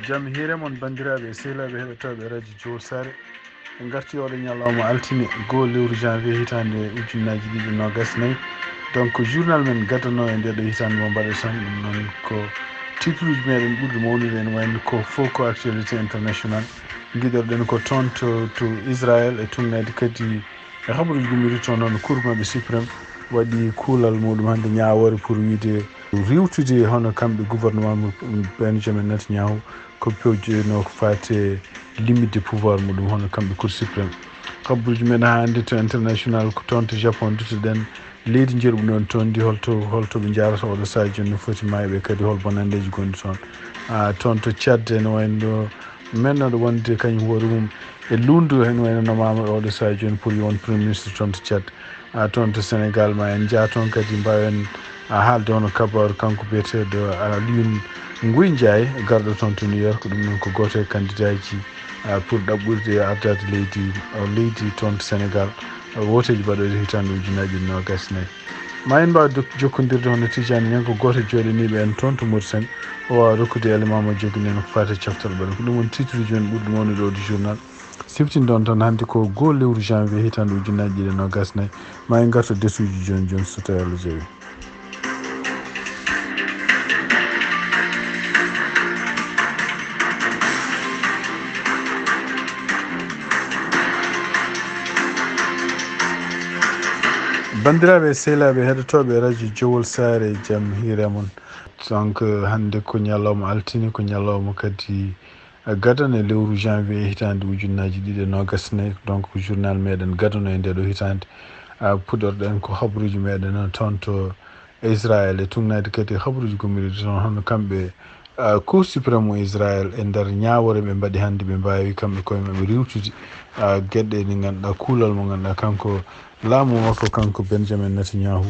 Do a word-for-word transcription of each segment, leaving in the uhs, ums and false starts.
Jam hiire mon, banndiraaɓe e sehilaaɓe heɗotooɓe Radio Jowol Saare. En ngarti oɗo ñalawma altine, goo lewru janvier hitaande ujunnaaji ɗiɗi noogas nayi. Donc, journal men gadano e ndeɗo hitaande mo mbaɗaten, ɗum noon ko titruuji meɗen ɓurɗi mawnude, en wayno ko fof ko actualité international. Ngiɗorɗen ko toon to, to Israël e tugnaade kadi e habaruuji gummiiɗi toon, noon Cour maɓɓe suprême waɗi kuulal muɗum hannde ñaawoore pour wiide riiwtude hono kamɓe gouvernement mo Benjamin Netanyahu ko pewjeno ko faati e limite pouvoir muɗum hono kamɓe Cour suprême. Habaruuji men hannde to international ko toon to Japon, duttoɗen leydi njerɓu noon toon ndi, holto, holto ɓe njaarata oɗo sahaa jooni, no foti maayɓe kadi hol bonanndeeji gonɗi toon. Ah, toon to Tchad ene wayno mennoɗo wonde kañum hoore mum e luundu ene wayno nomaama oɗo sahaa jooni pour yo won premier ministre toon to Tchad. Ah, toon to Sénégal ma en njaa toon kadi mbaawen, ah, haalde hono kabaaru kanko biyeteeɗo Alioune Nguy Ndiaye garɗo toon to New York. Ɗum noon ko gooto e candidat ji, ah, pour ɗaɓɓude ardaade leydi, ah, leydi toon to Sénégal, ah, wooteeji mbaɗooɗi hitaande ujunnaaji ɗiɗi noogas nayi. Ma en mbaaw jok-, jokkondirde hono Tijani Ñanko, gooto e jooɗaniiɓe en toon to Mauritanie. O waawa rokkude élément mo joginɗen ko faati e coftal ɓalndu. Ko ɗum woni titruuji men ɓurɗi mawnude oo ɗoo journal. Siftinɗon tan hannde ko goo lewru janvier hitaande ujunnaaji ɗiɗi e noogas nayi. Ma en ngartu e desuuji jooni jooni so tawii Allah jaɓii. Banndiraaɓe e sehilaaɓe heɗotooɓe Radio Jowol Saare, jam hiire mon. Donc, hannde ko ñalawma altine, ko ñalawma kadi gadano e lewru janvier hitaande ujunnaaji ɗiɗi e noogas nayi. Donc, journal meɗen gadano e ndeɗo hitaande. Ah, puɗorɗen ko habaruuji meɗen toon to Israël e tugnaade kadi habaruuji gummiiɗi toon hono kamɓe, ah, Cour suprême mo Israël e nder ñaawoore ɓe mbaɗi hannde, ɓe mbaawi kamɓe koye maɓɓe riiwtude, ah, geɗe ɗe ngannduɗaa, kuulal mo ngannduɗaa kanko laamu makko, kanko Benjamin Netanyahu,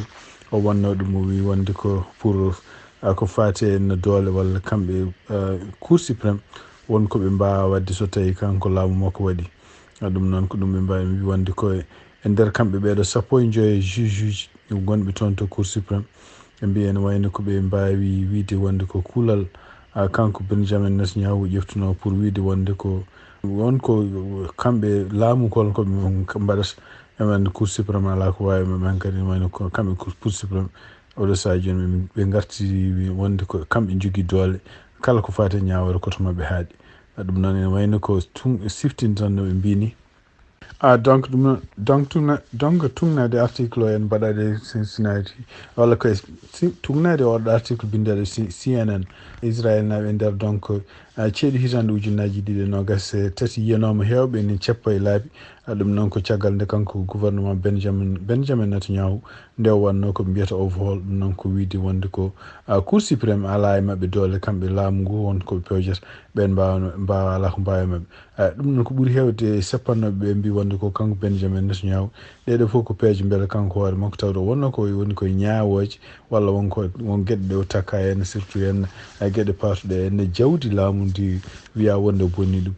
o wonnoo ɗum, o wii wonde ko pour, ah, ko faati e no doole walla kamɓe, ah, Cour suprême won ko ɓe mbaawa waɗde so tawii kanko laamu makko waɗi. Ah, ɗum noon ko ɗum ɓe mbaawi mbi wonde ko e, e nder kamɓe ɓeeɗo sappo e njoyo juge uji gonɓe toon to Cour suprême, ɓe mbi ene wayno ko ɓe mbaawi wiide wonde ko kuulal, ah, kanko Benjamin Netanyahu ƴeftunoo pour wiide wonde ko won ko kamɓe laamu kol ko ɓe mbaɗata. Ɓe mbaɗa Cour suprême alaa ko waawi maɓɓe, hankadi ene wayno ko kamɓe Cour, Cour suprême oɗo sahaa jooni ɓe, ɓe ngarti wonde ko kamɓe njogii doole kala ko faati e ñaawoore ko to maɓɓe haaɗi. Ah, ɗum noon ene wayno ko tun siftinta no ɓe mbii ni. Ah, donc, ɗum noon, donc, tugna-, donc, tugnaade article o en mbaɗaade Cincinnati, walla ko e si-, tugnaade oɗo article binndeeɗo C-, C N N, Israël naaɓe e nder, donc, ah, ceeɗu hitaande ujunnaaji ɗiɗi e noogas e tati yiyanooma heewɓe ene ceppa e laabi. Ah, ɗum noon ko caggal nde kanko gouvernement Benjamin, Benjamin Netanyahu nde o waɗnoo ko mbiyata overhaul, ɗum noon ko wiide wonde ko, ah, Cour suprême alaa e maɓɓe doole, kamɓe laamu ngu won ko ɓe pewjata, ɓeen mbaawa, mbaawa alaa ko mbaawi e maɓɓe. Ah, ɗum noon ko ɓuri heewde seppannooɓe ɓe mbi wonde ko kanko Benjamin Netanyahu. Ɗee ɗoo fof ko peeje mbele kanko hoore makko, tawde o wonnoo ko woni koye ñaawooje walla won ko, won geɗe ɗe o takka heen, surtout heen, ah, geɗe paatuɗe heen e jawdi laamu ndi wiyaa wonde o bonni ɗum.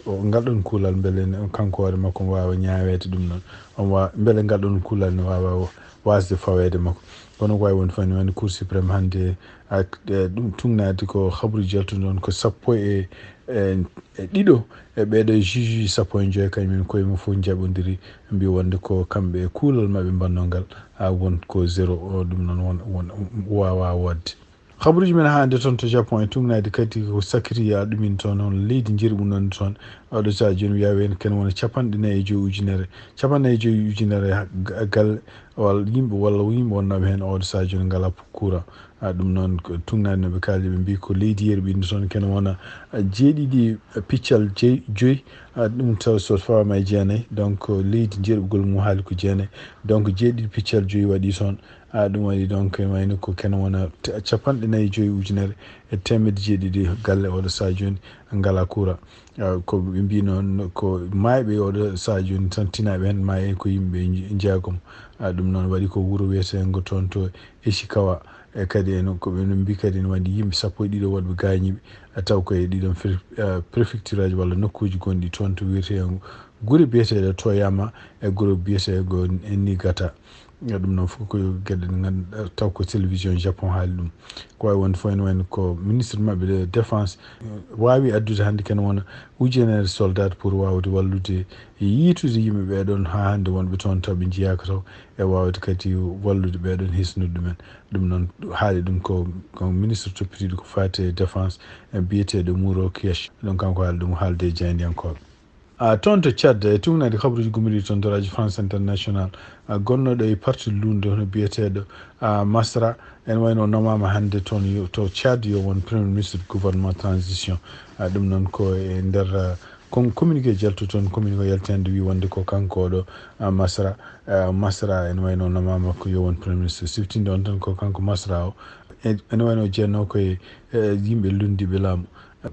O, ngal ɗoon kuulal mbele ne, kanko hoore makko omo waawa ñaaweede ɗum noon. Omo waawa, mbele ngal ɗoon kuulal ne waawa o waasde faweede makko. Kono ko waawi wonde fof ne wayno Cour suprême hannde, ak-, e, ɗum tugnaade ko habru jaltuɗo noon ko sappo e, e, e ɗiɗo e ɓeeɗo juge sappo e joyo, kañum en koye mum fof njaɓondiri, mbi wonde ko kamɓe e kuulal maɓɓe mbannoo ngal, a won ko zéro, o, ɗum noon won, won, waawaa waɗde. Habaruuji men hannde toon to Japon e tugnaade kadi ko Sakiriya ɗumin toon, hono leydi njeeri mum noon toon. Oɗo sahaa jooni wiyaa ween kene wona capanɗe nayi e joyi ujunere, capanɗe nayi e joyi ujunere ha-, ga-, galle walla yimɓe, walla yimɓe wonnooɓe heen oɗo sahaa jooni ngalaa courant. A, ɗum noon ko tugnaade no ɓe kaali, ɓe mbii ko leydi yerɓiindi toon kene wona, a, jeeɗiɗi piccal jey-, joyi, a, ɗum taw so fawaama e jeenayi, donc leydi njerɓugol mum haali ko jeenayi, donc jeeɗiɗi piccal joyi waɗi toon. A, ɗum waɗi donc e wayno ko kene wona te-, capanɗe nayi e joyi ujunere e teemedde jeeɗiɗi galle oɗo sahaa jooni ngalaa courant. A, ko ɓe mbii noon ko maayɓe oɗo sahaa jooni tan tinaaɓe heen maayi ko yimɓe nje-, njeegom. A, ɗum noon waɗi ko wuro wiyeteengo toon to Ishikawa. E kadi en ko ɓe mbii kadi ene waɗi yimɓe sappo e ɗiɗo woɗɓe gaañiiɓe, a, taw ko e ɗiɗon pre-, a, prefecture aji walla nokkuuji gonɗi toon to wiyeteengo gure biyeteeɗe Toyama e gure biyeteego Niigata. Ɗum noon fof ko geɗe ɗe ngannduɗaa taw ko télévision Japon haali ɗum. Ko waawi wonde fof ene wayno ko ministre maɓɓe de défense waawi addude hannde ken wona ujunere soldat pour waawde wallude e yiitude yimɓe ɓee ɗoon haa hannde wonɓe toon taw ɓe njiyaaka taw e waawde kadi wallude ɓee ɗoon hisnude ɗumen. Ɗum noon haali ɗum ko, ko ministre toppitiiɗo ko faati e défense, e biyeteeɗo Mouro Kiyach. Ɗum kanko haali ɗum haalde e jaayndiyankooɓe. A toon to Tchad, e tuugnaade kabaruuji gummoriiɗi toon to Radio France International, a gonnooɗo e parti luulnde hono biyeteeɗo a Masra, ene wayno nomaama hannde toon yo, to Tchad yo won premier ministre gouvernement transition. A ɗum noon ko e nder a, com- communiqué jaltu toon, communiqué yalti hannde wi wonde ko kanko oɗo a Masra, a Masra ene wayno nomaama ko yo won premier ministre. Siftinde on tan ko kanko Masra o, e- ene wayno jeennoo ko e e yimɓe luulndiiɓe laamu.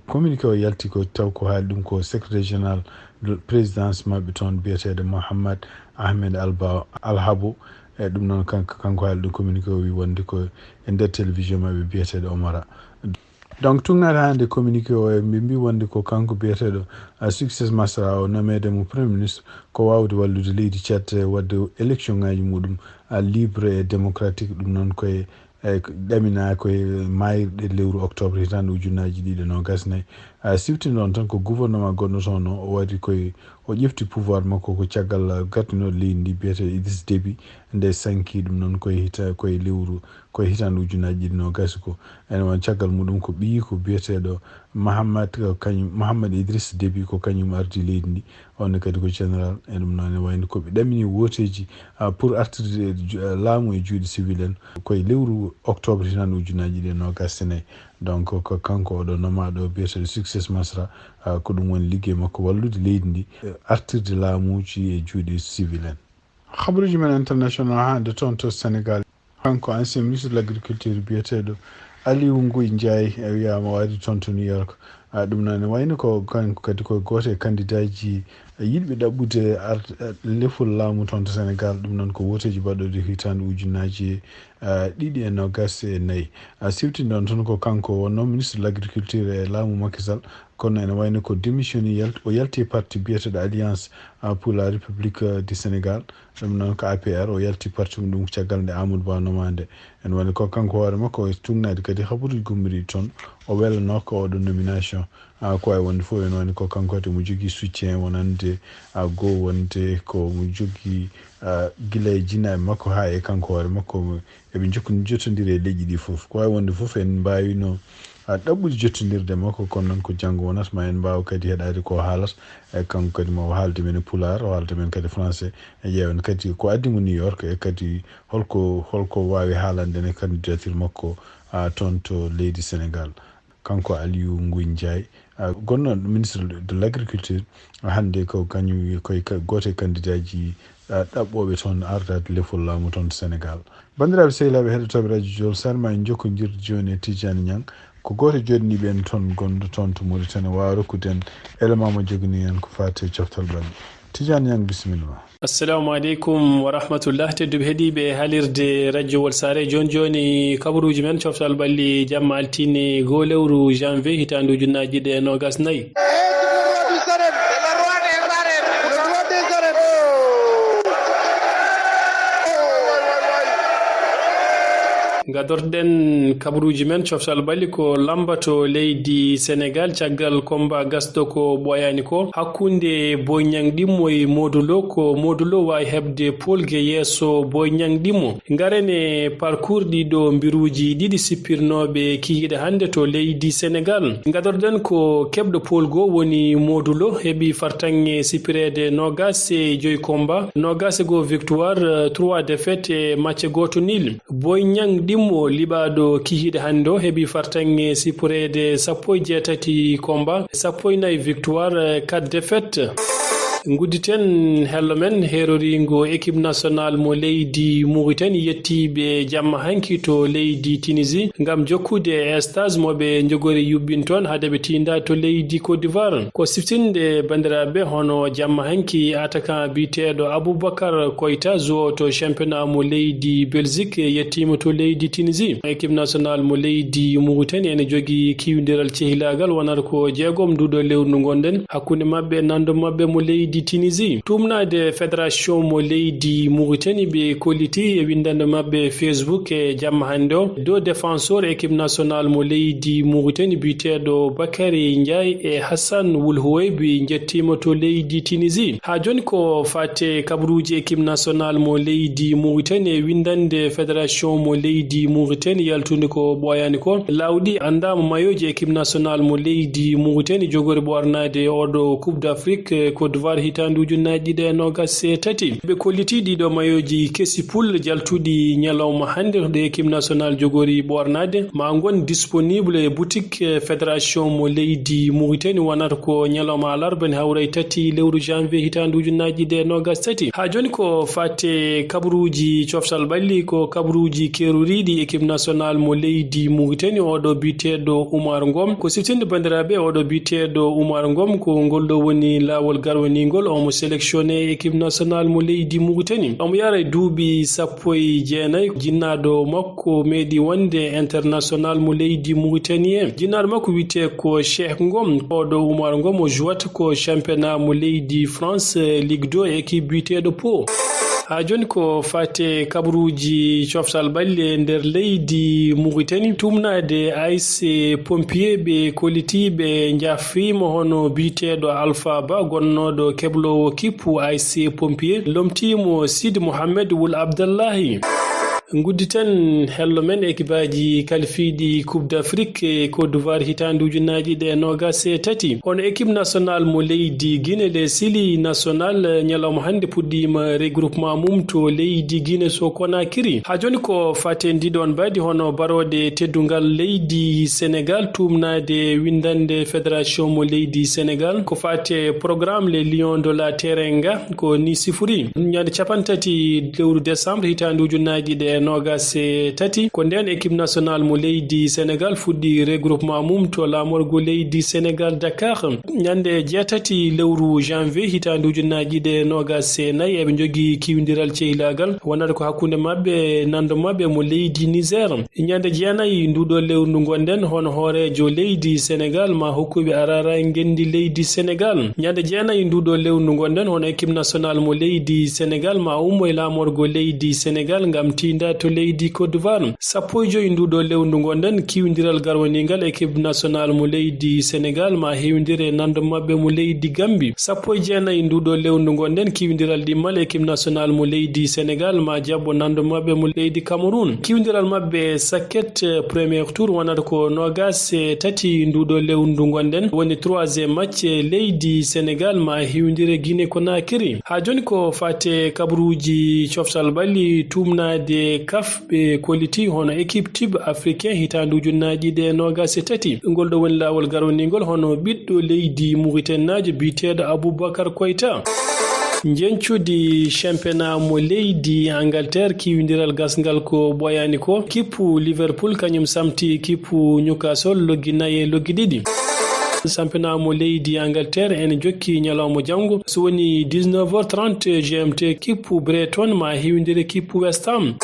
Communiqué o yalti ko taw ko haali ɗum ko secrétaire général de présidence maɓɓe toon biyeteeɗo Mohammad Ahmed Alba Alhabo. E ɗum noon kanko, kanko haali ɗum communiqué o wi wonde ko e nder télévision maɓɓe biyeteeɗo Omara. Donc tuugnaade hannde communiqué o e ɓe mbi wonde ko kanko biyeteeɗo a Succès Masra o nomeede mo premier ministre ko waawde wallude leydi Tchad e waɗde élection ngaji muɗum a libre et démocratique. Ɗum noon koye eyyi, ko ɗaminaa ko e maayirɗe lewru octobre hitaande ujunnaaji ɗiɗi e noogaas e nayi. A siftini ɗoon tan ko gouvernement gonɗo toon o, o waɗi koye, o ƴefti pouvoir makko ko caggal gartinooɗo leydi ndi biyeteeɗo Idriss Déby nde sanki ɗum noon koye hita-, koye lewru, koye hitaande ujunnaaji ɗiɗi e noogaas ko. Ene won caggal muɗum ko ɓiyi ko biyeteeɗo Mahamat, ko kañum, Mahamat Idriss Déby ko kañum ardi leydi ndi. On ne kadi ko général, e ɗum noon ne wayno ko ɓe ɗamini wooteeji, ah, pour artirde ju-, ah, laamu e juuɗe civil en koye lewru octobre hitaande ujunnaaji ɗiɗi e noogaas e nayi. Donc ko kanko oɗo nomaaɗo biyeteeɗo Succès Masra, ah, ko ɗum woni liggey makko wallude leydi ndi, eh, artirde laamuuji e juuɗe civil en. Habaruuji men international hannde toon to Sénégal. Kanko ancien ministre de l'agriculture biyeteeɗo Aliou Nguy Ndiaye, e wiyaama o ari toon to New York. A, ɗum noon ne wayno ko kanko kadi ko gooto e kandidaaji yiɗɓe ɗaɓɓude ar-, lefol laamu toon to Sénégal. Ɗum noon ko wooteeji baɗɗooɗi hitaande ujunnaaji, a, ɗiɗi e noogaas e nayi. A siftini ɗoon toon ko kanko wonnoo ministre de l'agriculture e laamu Macky Sall. Kono ene wayno ko démissionné yalt-, o yalti parti biyeteeɗo Alliance, ah, pour la République, ah, du Sénégal. Ɗum noon ko A P R, o yalti parti mum ɗum caggal nde Amadou Ba nomaande. Ene wayno ko kanko hoore makko o tuugnaade kadi habaruuji gummoriiɗi toon. O welanoo ko oɗo nomination. Ah, ko wayi wonde fof ene wayno ko kanko kadi omo jogii soutien wonande, ah, goo wonde ko omo jogii, ah, gila e jinnaaɓe makko haa e kanko hoore makko. Eɓe njokko-, njottondiri e leƴƴi ɗi fof. Ko wayi wonde fof en mbaawino a ɗaɓɓude jottondirde makko, kono noon ko janngo wonata ma en mbaaw kadi heɗaade ko haalata. E kanko kadi ma o haalde men e pulaar, o haalde men kadi français. E ƴeewen kadi ko addi mo New York, e kadi holko, holko waawi haalande en e candidature makko, a, toon to leydi Sénégal. Kanko Aliou Ngouille Ndiaye, a, gonnooɗo ministre de l'agriculture, hannde ko kañum wi-, koye ka-, gooto e candidat ji, a, ɗaɓɓooɓe toon ardaade lefol laamu toon to Sénégal. Banndiraaɓe sehilaaɓe heɗotooɓe Radio Jolsar, ma en njokkondir jooni e Tidiane Niang, ko gooto e jooɗniiɓe en toon, gonɗo toon to Mauritanie, waawa rokkude en élément mo joganii en ko faati e coftal ɓalli. Tidiane Niang, bisimilla ma. Assalamu aleykum wa rahmatullah. Tedduɓe heɗiiɓe haalirde Radio Wolsare, jooni jooni kabaruuji men coftal ɓalli jamma altine goo lewru janvier hitaande ujunnaaji ɗiɗi e noogaas nayi. Gadorɗen kabaruuji men coftal ɓalli ko lamba to leydi Sénégal caggal combat gasɗo ko ɓooyaani ko hakkunde Boy Niang ɗimmo e Modou Lo, ko Modou Lo waawi heɓde poolge yeeso Boy Niang ɗimmo. Ngaren e parcours ɗiɗo mbiruuji ɗiɗi sippirnooɓe kikiiɗe hannde to leydi Sénégal. Gadorɗen ko keɓɗo pool goo woni Modou Lo, heɓi fartaŋŋe sippireede noogaas e joy combat, noogaas e goo victoire, trois défaites e match gooto nul. Boy Niang ɗimmo liɓaaɗo kikiiɗe hannde o heɓi fartaŋŋe sippireede sappo e jeetati combat, sappo e nayi victoire, quatre défaites. Ngudditen hello men heeroriingo équipe nationale mo leydi Mauritanie yettiiɓe jamma hanki to leydi Tunisie ngam jokkude e stage mo ɓe njogori yuɓɓin toon hade ɓe tiinda to leydi Côte d'Ivoire. Ko siftinde banndiraaɓe hono jamma hanki attaquant biyeteeɗo Aboubacar Koita, joueur to championnat mo leydi Belgique, yettiima to leydi Tunisie. Équipe nationale mo leydi Mauritanie ene jogii kiiwdiral cehilaagal wonata ko jeegom nduɗo lewru ndu ngonɗen hakkunde maɓɓe e nanndo maɓɓe mo leydi Di Tunisie, tuumnaade fédération mo leydi Mauritanie, ɓe kolliti e winndannde maɓɓe Facebook e jamma hannde o. Dow défenseur équipe nationale mo leydi Mauritanie biyeteeɗo Bakary Ndiaye e Hassan Wul Houaib njettiima to leydi Tunisie. Haa jooni ko faate kabaruuji équipe nationale mo leydi Mauritanie e winndannde fédération mo leydi Mauritanie yaltude ko ɓooyaani ko. Laawɗi anndaama mayooji équipe nationale mo leydi Mauritanie jogori ɓoornaade e oɗo Coupe d'Afrique, eh, Côte d'Ivoire hitaande ujunnaaji ɗiɗi e noogaas e tati. Ɓe kolliti ɗiɗo mayooji kesi pul jaltuɗi ñalawma hannde ɗo équipe nationale jogori ɓoornaade. Ma ngon disponible e boutique, eh, fédération mo leydi Mauritanie wonata ko ñalawma alarba ne hawra e tati lewru janvier hitaande ujunnaaji ɗiɗi e noogaas tati. Haa jooni ko faate kabaruuji coftal ɓalli, ko kabaruuji keeroriiɗi équipe nationale mo leydi Mauritanie, oɗo biyeteeɗo Oumar Ngom. Ko siftinde banndiraaɓe, oɗo biyeteeɗo Oumar Ngom ko ngol ɗo woni laawol garwaniingol, omo sélectionné équipe nationale mo leydi Mauritanie. Omo yara e duuɓi sappo e jeenayi, jinnaaɗo makko meeɗi wonde international mo leydi Mauritanie. Jinnaaɗo makko wiyetee ko Cheikh Ngom, oɗo Oumar Ngom o jouwata ko championnat mo leydi France, eh, Ligue deux, équipe biyeteeɗo Pau. Haa jooni ko faate kabaruuji coftal ɓalli e nder leydi Mauritanie, tuumnaade A S C Pompier ɓe kollitiiɓe njaafiima hono biyeteeɗo Alpha Ba gonnooɗo kebloowo kippu A S C Pompier, lomtiimo Sidi Mohamed Wul Abdallahi. Ngudditen hello men e kibaaji kalfiiɗi Coupe d'Afrique e Côte d'Ivoire hitaande ujunnaaji ɗiɗi e noogaas e tati. Hono équipe nationale mo leydi Guinée, les Sili National, ñalawma hannde puɗɗiima regroupement mum to leydi Guinée so Conakry. Haa jooni ko faate ndiɗon mbaadi hono barooɗe teddungal leydi Sénégal tuumnaade winndannde fédération mo leydi Sénégal. Ko faate programme les Lions de la Teranga. Ko ni sifori. Ñande cappanɗe tati lewru décembre hitaande ujunnaaji ɗiɗi e noogaas e tati, ko ndeen équipe nationale mo leydi Sénégal fuɗɗi regroupement mum to laamorgo leydi Sénégal Dakar. Ñande jeetati lewru janvier hitaande ujunnaaji ɗiɗi e noogaas e nayi, eɓe njogii kiwindiral cehilaagal wonata ko hakkunde maɓɓe e nanndo maɓɓe mo leydi Niger. Ñande jeenayi nduɗo lewru ndu ngonɗen, hono hooreejo leydi Sénégal ma hokkuɓe arara e ngenndi leydi Sénégal. Ñande jeenayi nduɗo lewru ndu ngonɗen, hono équipe nationale mo leydi Sénégal ma ummo e laamorgo leydi Sénégal ngam tiinda to leydi Côte d'Ivoire. Sappo e joyi nduɗo lewru ndu ngonɗen, kiwindiral garwaniingal équipe nationale mo leydi Sénégal ma hewindire e nanndo maɓɓe mo leydi Gambie. Sappo e jeenayi nduɗo lewru ndu ngonɗen, kiwindiral ɗimmal équipe nationale mo leydi Sénégal ma jaɓɓo nanndo maɓɓe mo leydi Cameroun. Kiwindiral maɓɓe sakket, eh, premier tour wonata ko noogaas e tati nduɗo lewru ndu ngonɗen, woni troisième match, eh, leydi Sénégal ma hewindire Guinée Conakry. Haa jooni ko faate kabaruuji coftal ɓalli tuumnaade kaf ɓe kolliti hono équipe type africain hitaande ujunnaaji ɗiɗi e noogaas e tati. Ngol ɗo woni laawol garwaniingol hono ɓiɗɗo leydi Mauritanie naajo biyeteeɗo Aboubacar Koita. Njeñcudi championnat mo leydi Angleterre, kiwindiral gasngal ko ɓooyaani ko. Kippu Liverpool kañum samti kippu Newcastle loggi nayi e loggi ɗiɗi. Championnat mo leydi Angleterre ene jokki ñalawma janngo. So woni dix-neuf heures trente G M T, kippu Brighton ma hewindire kippu West Ham.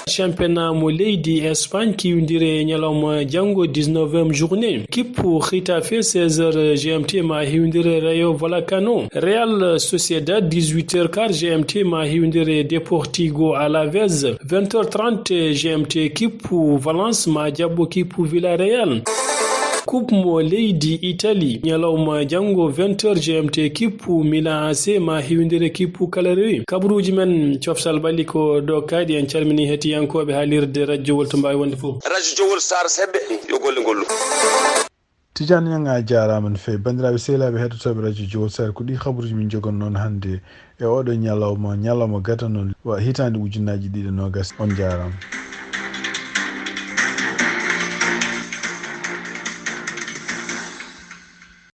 Championnat mo leydi Espagne kiwindire ñalawma janngo, dix-neuvième journée. Kippu Getafe, seize heures G M T ma hewindire Rayo Vallecano. Real Sociedad, dix-huit heures quart G M T ma hewindire Deportivo Alaves. Vingt heures trente G M T, kippu Valence ma jaɓɓo kippu Villarreal. Coupe mo leydi Italie, ñalawma janngo, vingt heures G M T, kippu Milan A C ma hewindire kippu Cagliari. Kabaruuji men coftal ɓalli ko ɗo kaaɗi. En calminii heɗiyankooɓe haalirde Rajo Jowol to mbaawi wonde fof. Rajo Jowol Saar Sebbe, yo golle ngollu. Tijaan Ñaŋ, a jaaraama no feewi. Banndiraaɓe sehilaaɓe heɗotooɓe Rajo Jowol Saar, ko ɗii kabaruuji min njogannoo hannde e oɗo ñalawma, ñalawma gadano wa hitaande ujunnaaji ɗiɗi e noogaas. On jaaraama.